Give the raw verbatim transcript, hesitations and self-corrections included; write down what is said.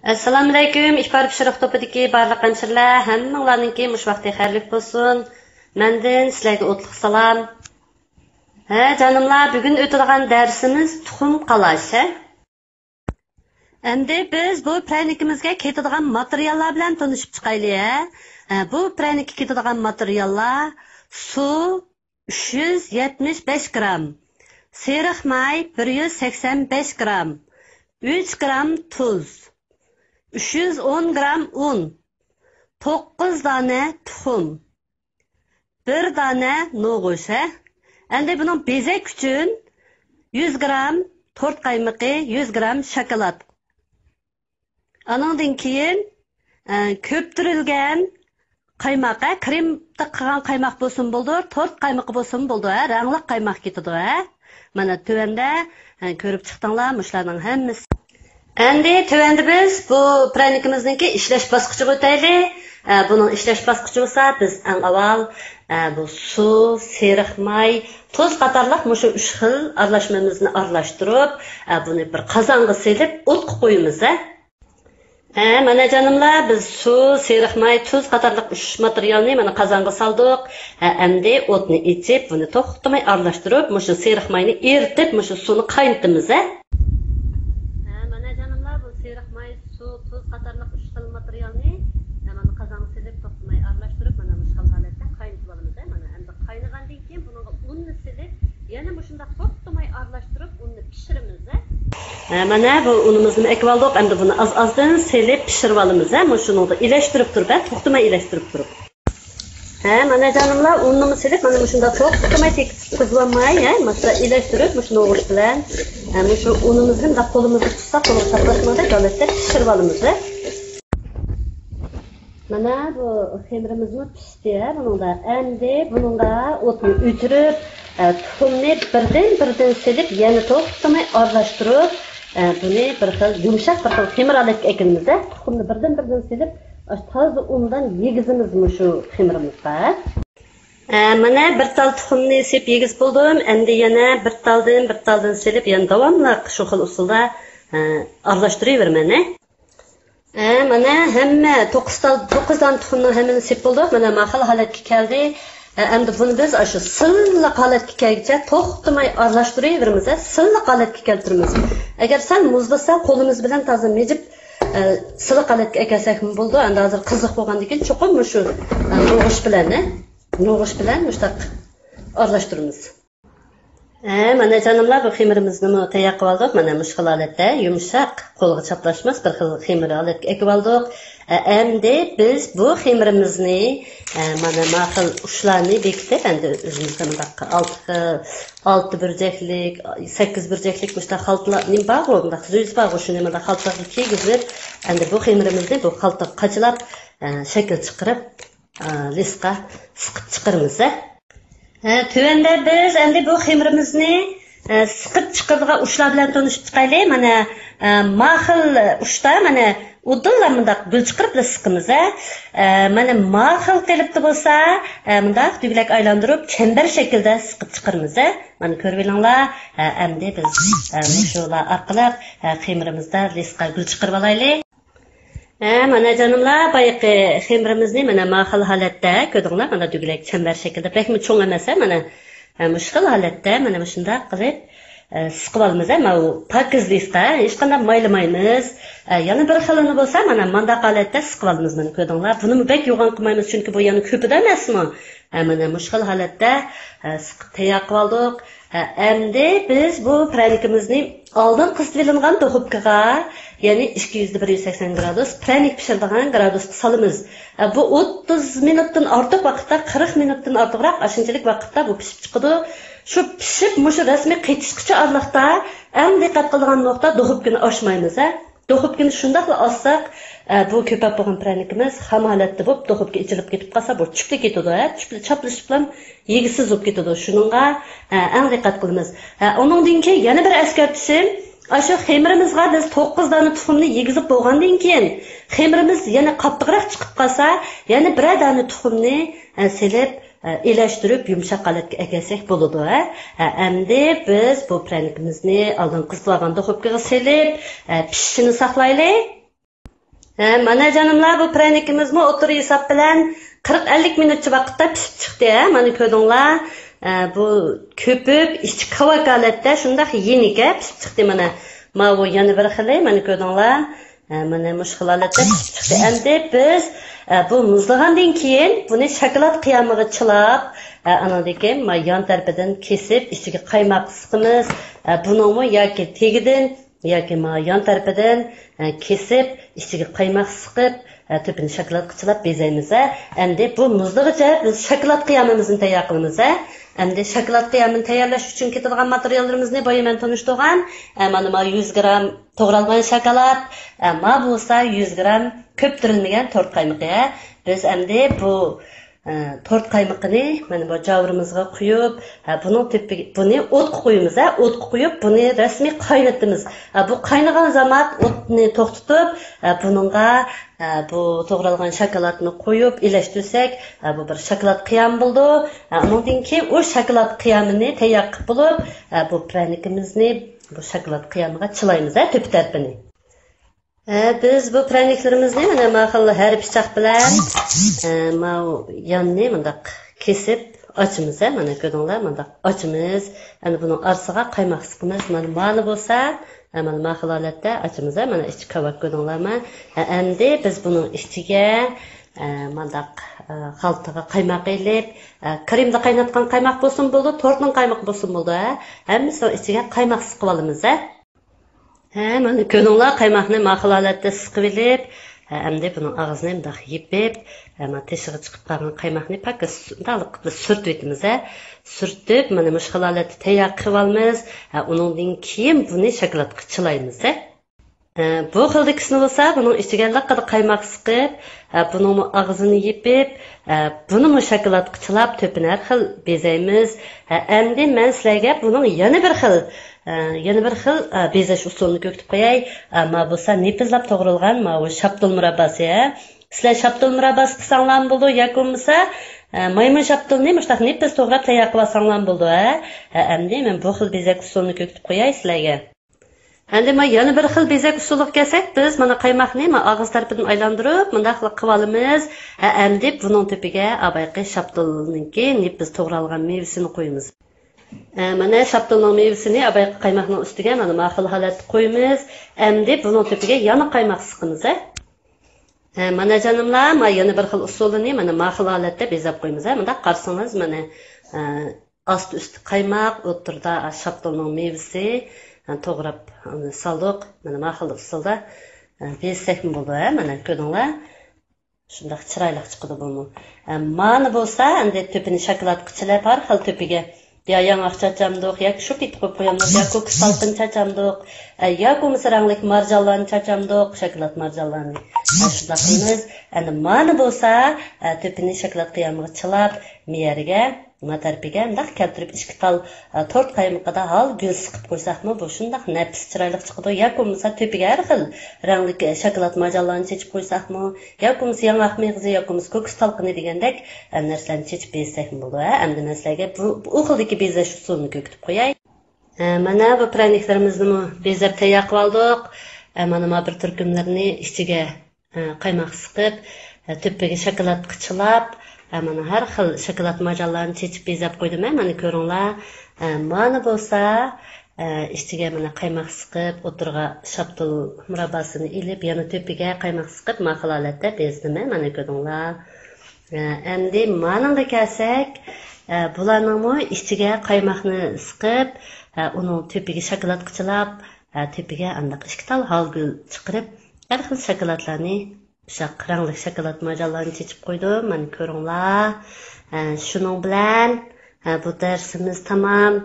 ئەسسالامۇئەلەيكۇم، ئىپار پىشۇرۇق توپىدىكى بارلىق ھەمشىرىلەر، ھەممىڭلارنىڭكى مۇشۇ ۋاقتى خەيرلىك بولسۇن. مەندىن سىلەرگە ئوتلۇق سالام. ھە، جانىملار، بۈگۈن ئۆتىدىغان دەرسىمىز تۇخۇم قالاش، ھە؟ ئەمدى بىز بۇ پىرەنىكىمىزگە كېتىدىغان ماتېرىياللار بىلەن تونۇشۇپ چىقايلى، ھە؟ ھە، بۇ پىرەنىككە كېتىدىغان ماتېرىياللار سۇ، ئۈچ يۈز يەتمىش بەش گرام، سېرىق ماي، بىر يۈز سەكسەن بەش گرام، ئۈچ گرام تۇز، ئۈچ يۈز ئون گرام ئۇن، توققۇز دانە تۇخۇم، بىر دانە نوغۇچ، ھە. ئەمدى بۇنىڭ بېزەك ئۈچۈن يۈز گرام تورت قايمىقى، يۈز گرام شاكىلات. ئانىڭدىن كېيىن، ئە، كۆپتۈرۈلگەن قايماق، ھە، كرېمدا قىلغان قايماق بولسىمۇ بولىدۇ، تورت قايمىقى بولسىمۇ بولىدۇ، ھە، رەڭلىك قايماق كېتىدۇ، ھە. مانا تۆۋەندە، ھە، كۆرۈپ چىقتىڭلار، مۇشۇلارنىڭ ھەممىسى. ئەمدى تۆۋەندە بىز بۇ پىرەنىكىمىزنىڭكى ئىشلەش باسقۇچىغا ئۆتەيلى. ئە، بۇنىڭ ئىشلەش باسقۇچى بولسا، بىز ئەڭ ئاۋۋال، ئە، بۇ سۇ، سېرىق ماي، تۇز قاتارلىق مۇشۇ ئۈچ خىل ئارىلاشمىمىزنى ئارىلاشتۇرۇپ، ئە، بۇنى بىر قازانغا سېلىپ ئوتقا قويىمىز، ھە. ھە، مانا جانىملار، بىز سۇ، سېرىق ماي، تۇز قاتارلىق ئۈچ ماتېرىيالنى مانا قازانغا سالدۇق. ھە، ئەمدى ئوتنى ئېچىپ، بۇنى توختىماي ئارىلاشتۇرۇپ، مۇشۇ سېرىق ماينى ئېرىتىپ، مۇشۇ سۇنى قاينىتىمىز، ھە. ھە، مانا جانىملار، بۇ سېرىق ماي، سۇ، تۇز قاتارلىق ئۈچ خىل ماتېرىيالنى، ھە، مانا قازانغا سېلىپ، توختىماي ئارىلاشتۇرۇپ، مانا مۇشۇ خىل ھالەتتە قاينىتىۋالىمىز، ھە. مانا ئەمدى قاينىغاندىن كېيىن بۇنىڭغا ئۇننى سېلىپ، يەنە مۇشۇنداق توختىماي ئارىلاشتۇرۇپ، ئۇننى پىشۇرىمىز، ھە. ھە، مانا بۇ ئۇنىمىزنى ئەكىۋالدۇق. ئەمدى بۇنى ئاز-ئازدىن سېلىپ پىشۇرۇۋالىمىز، ھە. مۇشۇنىڭدا ئىلەشتۈرۈپ تۇرۇپ، ھە، توختىماي ئىلەشتۈرۈپ تۇرۇپ. ھە، مانا جانىملار، ئۇننىمۇ سېلىپ، مانا مۇشۇنداق توختىماي تېگىپ قىزىۋالماي، ھە، مۇشۇنداق ئىلەشتۈرۈپ، مۇشۇ نوغۇچ بىلەن، ھە، مۇشۇ ئۇنىمىزنى مۇنداق قولىمىزدا تۇتساق، قولغا چاپلاشمايدۇ، ھالەتتە پىشۇرۇۋالىمىز، ھە. مانا بۇ خېمىرىمىزمۇ پىشتى، ھە، بۇنىڭدا. ئەمدى بۇنىڭغا ئوتنى ئۆچۈرۈپ، ئە، تۇخۇمنى بىردىن-بىردىن سېلىپ، يەنە توختىماي ئارىلاشتۇرۇپ، ئە، بۇنى بىر خىل يۇمشاق بىر خىل خېمىر ھالەتكە ئەكىلىمىز، ھە. تۇخۇمنى بىردىن-بىردىن سېلىپ، ئاشۇ تازا ئۇندىن يېگۈزىمىز مۇشۇ خېمىرىمىزغا. ئە، مانا بىر تال تۇخۇمنى سېلىپ يېگۈزۈپ بولدۇم. ئەمدى يەنە بىر تالدىن، بىر تالدىن سېلىپ، يەنە داۋاملىق شۇ خىل ئۇسۇلدا، ئە، ئارىلاشتۇرۇۋېرىمەن، ھە. ھە، مانا ھەممە توققۇز تال، توققۇز دانە تۇخۇمنىڭ ھەممىنى سېلىپ بولدۇق. مانا ما خىل ھالەتكە كەلدى. ھە، ئەمدى بۇنى بىز ئاشۇ سىلىق ھالەتكە كەلگۈچە توختىماي ئارىلاشتۇرۇۋېرىمىز، ھە، سىلىق ھالەتكە كەلتۈرىمىز. ئەگەر سەل مۇزلىسا، قولىمىز بىلەن تازا مىجىپ، ئە، سىلىق ھالەتكە ئەكەلسەكمۇ بولىدۇ. ئەمدى ھازىر قىزىق بولغاندىن كېيىن چوقۇم مۇشۇ، ئە، نوغۇچ بىلەن، ھە، نوغۇچ بىلەن مۇشۇنداق ئارىلاشتۇرىمىز. ھە، مانا جانىملار، بۇ خېمىرىمىزنىمۇ تەييار قىلىۋالدۇق. مانا مۇشۇ خىل ھالەتتە يۇمشاق، قولغا چاپلاشماس بىر خىل خېمىر ھالەتكە ئەكىۋالدۇق. ھە، ئەمدى بىز بۇ خېمىرىمىزنى، ھە، مانا ما خىل ئۇچلارنى بېكىتىپ، ئەمدى ئۆزىمىزدە مۇنداق ئالتە خىل، ئالتە بۇرجەكلىك، سەككىز بۇرجەكلىك مۇشۇنداق خالتىلار نېمە بارغۇ، مۇنداق زۆيزە بارغۇ، شۇنى مۇنداق خالتىلارغا كىيگۈزۈپ، ئەمدى بۇ خېمىرىمىزنى بۇ خالتىغا قاچىلاپ، ھە، شەكىل چىقىرىپ، ئا، لىسقا سىقىپ چىقىرىمىز، ھە. ھە، تۆۋەندە بىز ئەمدى بۇ خېمىرىمىزنى، ئە، سىقىپ چىقىرىدىغان ئۇچلار بىلەن تونۇشۇپ چىقايلى. مانا، ئە، ما خىل ئۇچتا، مانا، ئۇدۇللا مۇنداق گۈل چىقىرىپلا سىقىمىز، ھە. ئە، مانا ما خىل قېلىپتا بولسا، ئە، مۇنداق دۈگىلەك ئايلاندۇرۇپ، چەمبەر شەكىلدە سىقىپ چىقىرىمىز، ھە. مانا كۆرۈۋېلىڭلار. ئە، ئەمدى بىز، ئە، مۇشۇلار ئارقىلىق، ئە، خېمىرىمىزدا لىسقا گۈل چىقىرىۋالايلى. ھە، مانا جانىملار، بايىقى خېمىرىمىزنى مانا ما خىل ھالەتتە كۆردۈڭلار، مانا دۈگىلەك چەمبەر شەكلىدە، بەكمۇ چوڭ ئەمەس، ھە، مانا، ھە، مۇشۇ خىل ھالەتتە مانا مۇشۇنداق قىلىپ، ئە، سىقىۋالىمىز، ھە، ماۋۇ پاكىز لىسقا، ھېچقانداق مايلىمايمىز. ئە، يەنە بىر خىلىنى بولسا مانا مانداق ھالەتتە سىقىۋالىمىز، مانا كۆردۈڭلار. بۇنىمۇ بەك يوغان قىلمايمىز، چۈنكى بۇ يەنە كۆپىدۇ ئەمەسمۇ. ھە، مانا مۇشۇ خىل ھالەتتە، ھە، سىقىپ تەييار قىلىۋالدۇق. ھە، ئەمدى بىز بۇ پىرەنىكىمىزنى ئالدىن قىزىتىۋېلىنغان دۇخوپكىغا، يەنى ئىككى يۈز بىر يۈز سەكسەن گرادۇس پىرەنىك پىشىرىدىغان گرادۇسقا سالىمىز. ھە، بۇ ئوتتۇز مىنۇتتىن ئارتۇق ۋاقىتتا، قىرىق مىنۇتتىن ئارتۇقراق ئاشۇنچىلىك ۋاقىتتا بۇ پىشىپ چىقىدۇ. شۇ پىشىپ مۇشۇ رەسمىي قېتىشقىچە ئارىلىقتا ئەڭ دىققەت قىلىدىغان نۇقتا، دۇخوپكىنى ئاچمايمىز، ھە. دۇخوپكىنى شۇنداقلا ئاچساق، ئە، بۇ كۆپەپ بولغان پىرەنىكىمىز خام ھالەتتە بولۇپ، دۇخوپكا ئېچىلىپ كېتىپ قالسا، بۇ چۈپلا كېتىدۇ، ھە، چۈپلا چاپلىشىپلا يېگۈسىز بولۇپ كېتىدۇ. شۇنىڭغا، ئە، ئەڭ دىققەت قىلىمىز. ھە، ئۇنىڭدىن كېيىن يەنە بىر ئەسكەرتىشىم، ئاشۇ خېمىرىمىزغا بىز توققۇز دانە تۇخۇمنى يېگۈزۈپ بولغاندىن كېيىن، خېمىرىمىز يەنە قاتتىقراق چىقىپ قالسا، يەنە بىرەر دانە تۇخۇمنى، ئە، سېلىپ، ئىلەشتۈرۈپ يۇمشاق ھالەتكە ئەكەلسەك بولىدۇ، ھە. ھە، ئەمدى بىز بۇ پىرەنىكىمىزنى ئالدىن قىزىتىۋالغان دۇخوپكىغا سېلىپ، ھە، پىشىشىنى ساقلايلى. ھە، مانا جانىملار، بۇ پىرەنىكىمىزمۇ ئوتتۇرا ھېساب بىلەن قىرىق ئەللىك مىنۇتچە ۋاقىتتا پىشىپ چىقتى، ھە، مانا كۆردۈڭلار. ھە، بۇ كۆپۈپ، ئىچى كاۋاك ھالەتتە شۇنداق يېنىككە پىشىپ چىقتى، مانا. ماۋۇ يەنە بىر خىلى، مانا كۆردۈڭلار. ھە، مانا مۇشۇ خىل ھالەتتە پىشىپ چىقتى. ئەمدى بىز، ھە، بۇ مۇزلىغاندىن كېيىن بۇنى شاكىلات قىيامىغا چىلاپ، ھە، ئانىڭدىن كېيىن ما يان تەرىپىدىن كېسىپ، ئىچىگە قايماق سىقىمىز. ھە، بۇنىڭمۇ ياكى تېگىدىن ياكى ما يان تەرىپىدىن، ئە، كېسىپ، ئىچىگە قايماق سىقىپ، ئە، تۆپىنى شاكىلاتقا چىلاپ بېزەيمىز، ئە. ئەمدى بۇ مۇزلىغىچە بىز شاكىلات قىيامىمىزنى تەييار قىلىمىز، ئە. ئەمدى شاكىلات قىيامىنى تەييارلاش ئۈچۈن كېتىدىغان ماتېرىياللىرىمىزنى بايا مەن تونۇشتۇرغان. ئە، مانا ما يۈز گرام توغرالغان شاكىلات، ئە، ما بولسا يۈز گرام كۆپتۈرۈلمىگەن تورت قايمىقى، ئە. بىز ئەمدى بۇ ئە، تورت قايمىقىنى مانا بۇ جاۋۇرىمىزغا قۇيۇپ، ھە، بۇنىڭ تۆپى، بۇنى ئوتقا قويىمىز، ھە، ئوتقا قويۇپ، بۇنى رەسمىي قاينىتىمىز. ھە، بۇ قاينىغان زامات ئوتنى توختىتىپ، ھە، بۇنىڭغا، ھە، بۇ توغرالغان شاكىلاتنى قويۇپ ئىلەشتۈرسەك، ھە، بۇ بىر شاكىلات قىيامى بولىدۇ. ھە، ئۇنىڭدىن كېيىن ئۇ شاكىلات قىيامىنى تەييار قىلىپ بولۇپ، ھە، بۇ پىرەنىكىمىزنى بۇ شاكىلات قىيامىغا چىلايمىز، ھە، تۆپە تەرىپىنى. ھە، بىز بۇ پىرەنىكلىرىمىزنى مانا ما خىل ھەر پىچاق بىلەن، ھە، ماۋۇ ياننى مۇنداق كېسىپ ئاچىمىز، ھە، مانا كۆردۈڭلار، مۇنداق ئاچىمىز. ئەنە بۇنىڭ ئارىسىغا قايماق سىقىمىز. مانا مانى بولسا، ھە، مانا ما خىل ھالەتتە ئاچىمىز، ھە، مانا ئىچى كاۋاك كۆردۈڭلارمۇ؟ ھە، ئەمدى بىز بۇنىڭ ئىچىگە، ھە، مانداق، ھە، خالتىغا قايماق ئېلىپ، ھە، كرېمدا قايناتقان قايماق بولسىمۇ بولىدۇ، تورتنىڭ قايمىقى بولسىمۇ بولىدۇ، ھە، ھەممىسىنىڭ ئىچىگە قايماق سىقىپ ئالىمىز، ھە. ھە، مانا كۆرۈڭلار، قايماقنى ما خىل ھالەتتە سىقىۋېلىپ، ھە، ئەمدى بۇنىڭ ئاغزىنى مۇنداق يېپىپ، ھە، مانا تېشىغا چىقىپ قالغان قايماقنى پاكىز مۇنداق قىلىپ سۈرتۈۋېتىمىز، ھە. سۈرتۈپ، مانا مۇشۇ خىل ھالەتتە تەييار قىلىۋالىمىز. ھە، ئۇنىڭدىن كېيىن بۇنى شاكىلاتقا چىلايمىز، ھە. ھە، بۇ خىلدىكىسىنى بولسا، بۇنىڭ ئىچىگە لىققىدە قايماق سىقىپ، ھە، بۇنىڭمۇ ئاغزىنى يېپىپ، ھە، بۇنىمۇ شاكىلاتقا چىلاپ، تۆپىنى ھەر خىل بېزەيمىز. ھە، ئەمدى مەن سىلەرگە بۇنىڭ يەنە بىر خىل ئە، يەنە بىر خىل، ئە، بېزەش ئۇسۇلىنى كۆرسىتىپ قوياي. ئە، ما بولسا نېپىزلاپ توغرىلىغان ماۋۇ شاپتۇل مۇرابباسى، ھە. سىلەر شاپتۇل مۇرابباسى قىلساڭلارمۇ بولىدۇ، ياكى بولمىسا، ئە، مايمۇن شاپتۇلنى مۇشۇنداق نېپىز توغراپ تەييار قىلىۋالساڭلارمۇ بولىدۇ، ھە. ھە، ئەمدى مەن بۇ خىل بېزەك ئۇسۇلىنى كۆرسىتىپ قوياي سىلەرگە. ئەمدى ما يەنە بىر خىل بېزەك ئۇسۇلىغا كەلسەك، بىز مانا قايماقنى ما ئاغزى تەرىپىدىن ئايلاندۇرۇپ، مۇنداقلا قىلىۋالىمىز. ھە، ئەمدى بۇنىڭ تۆپىگە ئاۋايقى شاپتۇلنىڭكى نېپىز توغرالغان مېۋىسىنى قويىمىز. ئە، مانا شاپتۇلنىڭ مېۋىسىنى ئاۋايقى قايماقنىڭ ئۈستىگە مانا ما خىل ھالەتتە قويىمىز. ئەمدى بۇنىڭ تۆپىگە يەنە قايماق سىقىمىز، ھە. ئە، مانا جانىملار، ما يەنە بىر خىل ئۇسۇلىنى مانا ما خىل ھالەتتە بېزەپ قويىمىز، ھە. مۇنداق قارىسىڭىز، مانا، ئە، ئاستى ئۈستى قايماق، ئوتتۇرىدا شاپتۇلنىڭ مېۋىسى، ئە، توغراپ، ئە، سالدۇق. مانا ما خىل ئۇسۇلدا، ئە، بېزىسەكمۇ بولىدۇ، ھە. مانا كۆردۈڭلار. شۇنداق چىرايلىق چىقىدۇ بۇمۇ. ئە، مانا بولسا، ئەمدى تۆپىنى شاكىلاتقا چىلاپ، ھەر خىل تۆپىگە يا ياڭاق چاچامدۇق، ياكى شۇ پېتى قويۇپ قويامدۇق، يا كوكۇس تالقىنى چاچامدۇق، ئە، يا بولمىسا رەڭلىك مارجانلارنى چاچامدۇق، شاكىلات مارجانلارنى. ئە، شۇنداق قىلىمىز. ئەمدى مانا بولسا، ئە، تۆپىنى شاكىلات قىيامىغا چىلاپ، مېيەرگە ما تەرىپىگە مۇنداق كەلتۈرۈپ ئىككى تال، ئە، تورت قايمىقىدا ھال گۈل سىقىپ قويساقمۇ، بۇ شۇنداق نەپىس، چىرايلىق چىقىدۇ. ياكى بولمىسا تۆپىگە ھەر خىل رەڭلىك، ئە، شاكىلات مارجانلارنى چېچىپ قويساقمۇ، ياكى بولمىسا ياڭاق مېغىزى، ياكى بولمىسا كوكۇس تالقىنى دېگەندەك، ئە، نەرسىلەرنى چېچىپ بېزىسەكمۇ بولىدۇ. ھە، ئەمدى مەن سىلەرگە بۇ، بۇ خىلدىكى بېزەش ئۇسۇلىنى كۆرسىتىپ قوياي. ئە، مانا بۇ پىرەنىكلىرىمىزنىمۇ بېزەپ تەييار قىلىۋالدۇق. ئە، مانا ما بىر تۈركۈملىرىنى ئىچىگە ئە، قايماق سىقىپ، ئە، تۆپىگە شاكىلاتقا چىلاپ، ئە، مانا ھەر خىل شاكىلات مارجانلارنى چېچىپ بېزەپ قويدۇم، ئە، مانا كۆرۈڭلار. ئە، مانا بولسا، ئە، ئىچىگە مانا قايماق سىقىپ، ئوتتۇرىغا شاپتۇل مۇرابباسىنى ئېلىپ، يەنە تۆپىگە قايماق سىقىپ، ما خىل ھالەتتە بېزىدىم، ئە، مانا كۆرۈڭلار. ئە، ئەمدى مانىڭغا كەلسەك، ئە، بۇلارنىڭمۇ ئىچىگە قايماقنى سىقىپ، ئە، ئۇنىڭ تۆپىگە شاكىلاتقا چىلاپ، ئە، تۆپىگە ئانداق ئىككى تال ھال گۈل چىقىرىپ، ھەر خىل شاكىلاتلارنى، ئۇششاق رەڭلىك شاكىلات مارجانلارنى چېچىپ قويدۇم. مانا كۆرۈڭلار. ئە، شۇنىڭ بىلەن، ئە، بۇ دەرسىمىز تامام.